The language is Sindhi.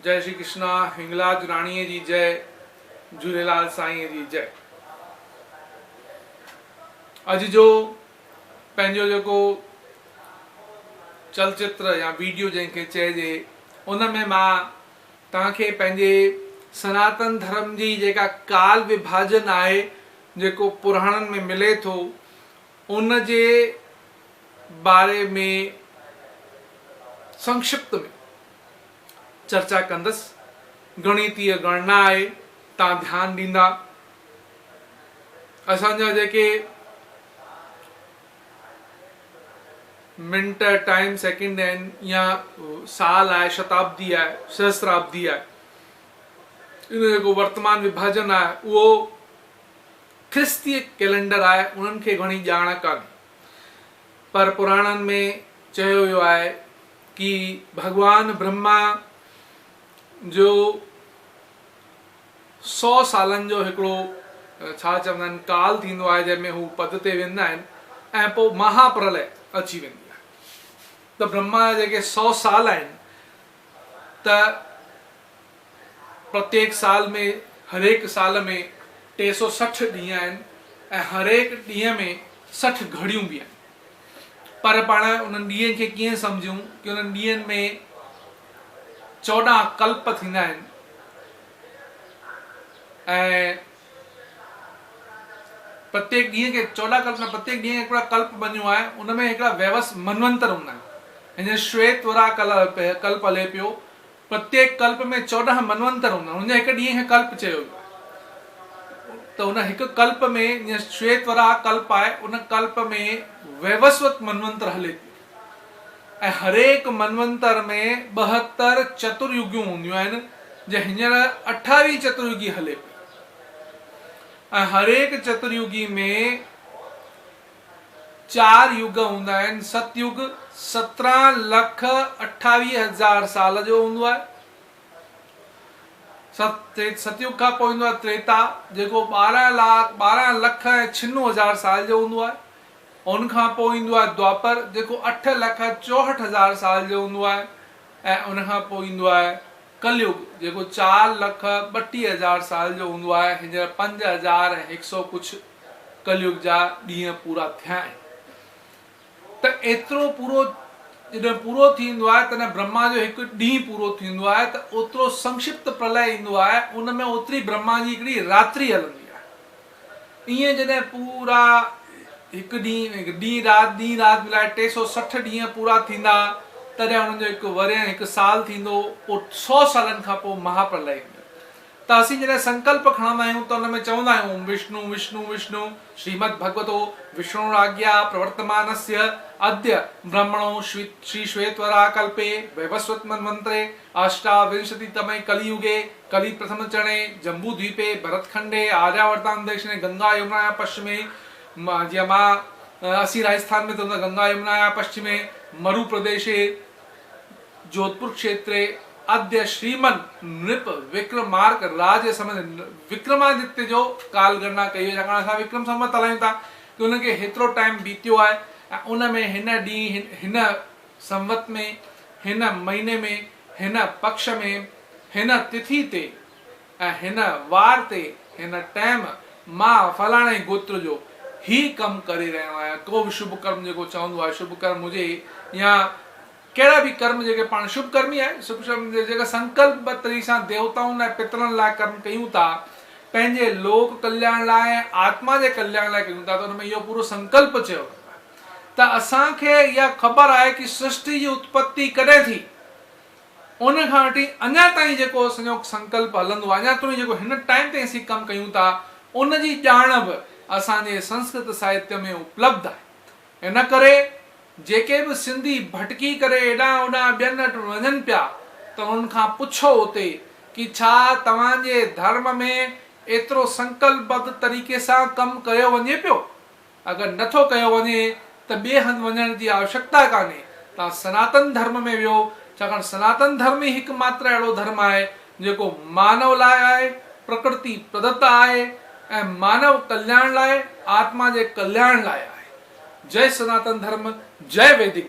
جئي شري ڪرشنا هنگلاج راڻيء جي جئي جهوليلال سائينء جي جئي. اڄ جو پنهنجو جيڪو چلچتر يا ويڊيو جنهن کي چئجي ان ۾ مان توهان کي پنهنجي سناتن ڌرم جي جيڪا ڪال وڀاجن آهي جيڪو پراڻن ۾ ملي ٿو ان جي باري ۾ سنڪشپت ۾ چرچا ڪندس. گڻيتيه گڻنا آهي، تان ڌيان ڏيندا. اسان جا جيڪي منٽ، ٽائيم، سيڪنڊ آهن يا سال آهي، شتابدي آهي، سهسترابدي آهي، ان جو جيڪو ورتمان وڀاجن آهي اهو ڪرستي ڪئلينڊر آهي، انهن کي گهڻي ڄاڻ ڪانهي. پر پراڻن ۾ چيو ويو آهي ڪي ڀڳوان برهما جو سو سالن جو هڪڙو ڇا چوندا آهن ڪال ٿيندو آهي جنهن ۾ هو پد تي ويندا آهن ۽ پوء مها پرلئه اچي ويندي آهي ته برهما جا جيڪي سو سال آهن ته پرتيڪ سال ۾ هرهڪ سال ۾ 360 ڏينهن آهن ۽ هرهڪ ڏينهن ۾ 60 گهڙيون به آهن پر پاڻ انهن ڏينهن کي ڪيئن سمجهون ڪي انهن ڏينهن ۾ 14 ڪلپ ٿيندا آهن ۽ پرتيڪ ڏينهن کي 14 ڪلپ نه پرتيڪ ڏينهن کي هڪڙا ڪلپ مڃيو آهي ان ۾ هڪڙا ويوس منونتر هوندا آهن هينئر شويت ورا ڪلپ هلي پيو پرتيڪ ڪلپ ۾ 14 منونتر هوندا آهن ان جي هڪ ڏينهن کي ڪلپ چيو ويو آهي ته ان هڪ ڪلپ ۾ جيئن شويت ورا ڪلپ آهي ان ڪلپ ۾ ويوسوت منونتر هلي پيو ۽ هرهڪ منونتر ۾ 72 چتريگيون هونديون آهن جي هينئر 28 چتريگي هلي پئي ۽ هرهڪ چتريگي ۾ چار يگ هوندا آهن، ست يگ 17,28,000 سال جو هوندو آهي. ست يگ کان پوء ايندو آهي تريتا جيڪو 12 لاک 12 لک ۽ ڇنو هزار سال جو هوندو آهي. ان کان پوء ايندو آهي دوآپر جيڪو 8,64,000 سال جو هوندو آهي ۽ ان کان پوء ايندو آهي ڪليگ جيڪو 4,32,000 سال جو هوندو آهي. هينئر 5100 ڪجهه ڪليگ جا ڏينهن پورا ٿيا آهن ته ايترو پورو جڏهن پورو ٿيندو آهي تڏهن برهما جو هڪ ڏينهن پورو ٿيندو آهي ته اوترو سنڪشپت پرلئه ايندو آهي ان ۾ اوتري برهما جي هڪڙي راتري هلندي آهي ائين جڏهن پورا هڪ ڏينهن ڏينهن رات ڏينهن رات ملائي 360 ڏينهن پورا ٿيندا تڏهن انهن جو هڪ ورهيه هڪ سال ٿيندو پوء 100 سالن کان پوء مها پرلئه ايندو ته اسين جڏهن سنڪلپ کڻندا آهيون ته ان ۾ چوندا آهيون اوم وشنو وشنو وشنو شريمد ڀڳوتو وشنوراگيا پرورتمانسيه اديه برهمڻو شري شويتورا ڪلپي ويوسوت منونتري اشٽاونشتي تمي ڪلي يگي ڪلي پرٿم چرڻي جمبو دويپي ڀرت کنڊي آرياورتان ديشني گنگا يمنايا پشچمي جيئن مان اسين راجسٿان ۾ ته گنگا يمنايا پشچمي مرو پرديشي جوڌپور کشيتري اديه شريمن نرپ وڪرمارڪ راج سميت وڪرمادتيه جو ڪال گڻنا ڪئي وئي ڇاڪاڻ اسان وڪرم سنوت هلايون ٿا ڪي ان کي هيترو ٽائيم بيتيو آهي ۽ ان ۾ هن ڏينهن هن سنوت ۾ هن مهيني ۾ هن پکش ۾ هن تٿي تي ۽ هن وار تي هن ٽائيم مان فلاڻي گوتر جو هي ڪم ڪري رهيو آهيان ڪو به شڀ ڪرم جيڪو چوندو آهي شڀ ڪرم هجي يا ڪهڙا به ڪرم جيڪي پاڻ شڀ ڪرم ئي آهي، شڀ ڪرم جيڪا سنڪلپ طريقي سان ديوتائن لاء پترن لاء ڪرم ڪيون ٿا، پنهنجي لوڪ ڪلياڻ لاء ۽ آتما جي ڪلياڻ لاء ڪيون ٿا ته ان ۾ اهو پورو سنڪلپ چيو ويندو آهي ته اسان کي اها خبر آهي ڪي سرشٽي جي اتپتي ڪڏهن ٿي ان کان وٺي اڃا تائين جيڪو اسان جو سنڪلپ هلندو آهي اڃا تائين جيڪو هن ٽائيم تائين اسين ڪم ڪيون ٿا ان جي ڄاڻ به اسان جي سنسڪرت ساهتيه ۾ اپلبڌ آهي. ان ڪري جيڪي به سنڌي ڀٽڪي ڪري هيڏانهن هوڏانهن ٻين وٽ وڃن پيا ته انهن کان پڇو اتي ڪي ڇا توهان جي ڌرم ۾ ايترو سنڪلپبڌ طريقي سان ڪم ڪيو وڃي پيو؟ اگر نه ٿو ڪيو وڃي ته ٻئي هنڌ وڃڻ جي آوشڪتا ڪانهي، توهان سناتن ڌرم ۾ ويو، ڇاڪاڻ سناتن ڌرم ئي هڪ ماتر اهڙو ڌرم آهي جيڪو مانو لاء آهي، پرڪرتي پردت آهي ۽ مانو ڪلياڻ لاء، آتما جي ڪلياڻ لاء آهي. جئي سناتن ڌرم، جئي ويدڪ.